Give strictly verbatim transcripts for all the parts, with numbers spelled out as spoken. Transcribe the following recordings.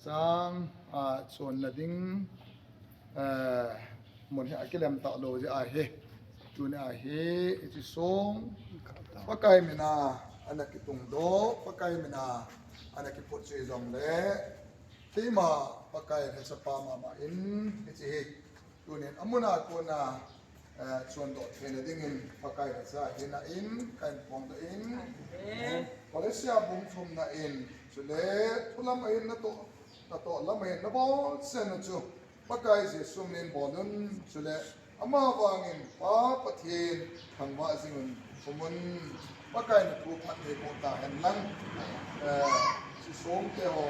Sang, a, chonna ding, eh, mun hi akilem talou jeh ahi. Tuni ahi, hiche song Pakai mina ana kitungdoh, Pakai mina ana kiphutchui jongle, keima Pakai in hechapa mama in hiche hi Tunin amuna kona, eh, chondoh theina dingin Pakai in cha hina in, kahin phongdoh in. Amen. Kolose bung thumna in, chule thulam ahin natoh, natoh lam ahin nabol chenna chu Pakai Jesu minin bolun, chule ama vangin Pa Pathen thangvah jingun, thumun Pakai in thu phat nei boh tahen lang, eh, hiche song teho,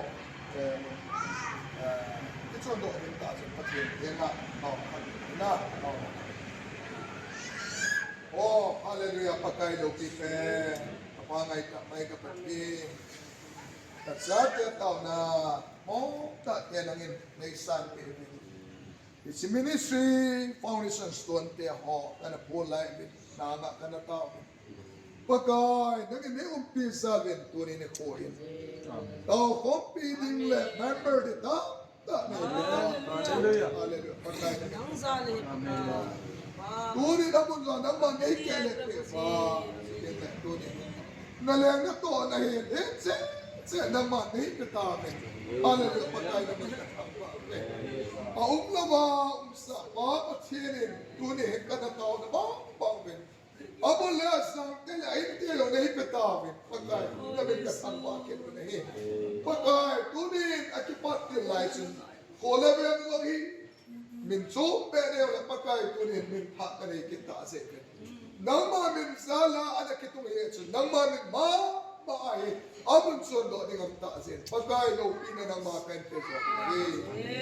eh, eh, kichondoh ding tah chun Pathen henga, oh, hallelujah, Pakai loupi pen, kapa ngai kap mai ka Pathen. Kachate taona, mo ta te nangin, nei san pe. Hiche ministry foundation stone teho, kana pulai, nanga kana tao. Pakai, nangin nei umpi jal uvin tuni nikho hin. Amen. Tao khompi ding le member di ta, ta nei di ta. Hallelujah. Hallelujah. Pakai. Nang jal hi Pakai. Tuni na mun jong nangma nei kile pe. Tuni. Naleng natoh nahin, hiche, hiche, nangma nei pe tauve. Hallelujah, Pakai namin kathangvah uve. Aum louva, umsa, Pa Pathen in, tuni hin kana taona bang, bang uve. Abul le asang te le ahin te jong nei pe tauve. Pakai, namin kathangvah kit uve. Pakai, tunin akipat til lai chun. Kho le veng jong hi, min chom peh neo le Pakai tunin min pha kanei kit tah jeh in. Nangma min jal a ana kitung hi chun, nangma min mama ahi, amun chondoh ding aum tah jeh in. Pakai loupina nangma kahin pe jong ahi.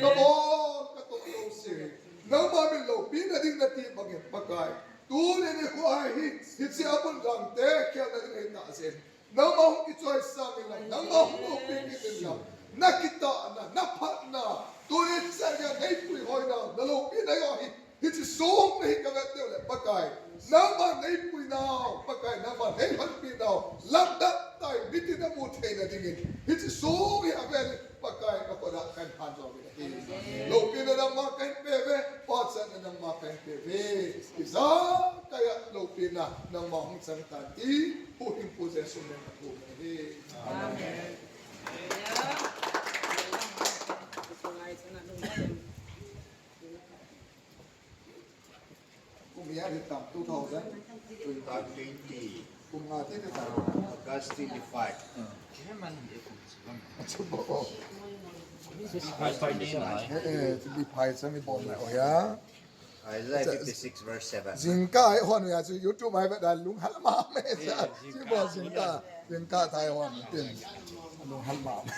Kabol, katoh jouse hi. Nangma min loupina ding nati bangin Pakai. Tuni nikho hi, hiche amun jangte khelna ding ahi tah jeh in. Nangma hung kichoisang in lang, nangma hung loupina in lang, na kitahna, na phatna, tuni chan geiya nei puihoina, na loupina jong hi, hiche song hi kavet leu le, Pakai, nangma nei puinau, Pakai, nangma nei lhonpinau, lamdang tah in mitin amu theina dingin, hiche song hi avel in, Pakai, na khut a kahin phan jo uve. Loupina nangma kahin pe uve, pachatna nangma kahin pe uve. Ijakaiya loupina nangma hung chang tan ti, Pu Hing Pu Jesu min a kathum uve. Amen. Kum ijat hitam, two thousand twenty. Kum nga ti ti tam. August twenty-five. Eh, eh, twenty-five sa mi bol na, oh ya. Isaiah fifty-six verse seven. Jingkah a hon ya chu YouTube a vet a lunghel mama. Jingkah, jingkah a hon tin. Lunghel mama.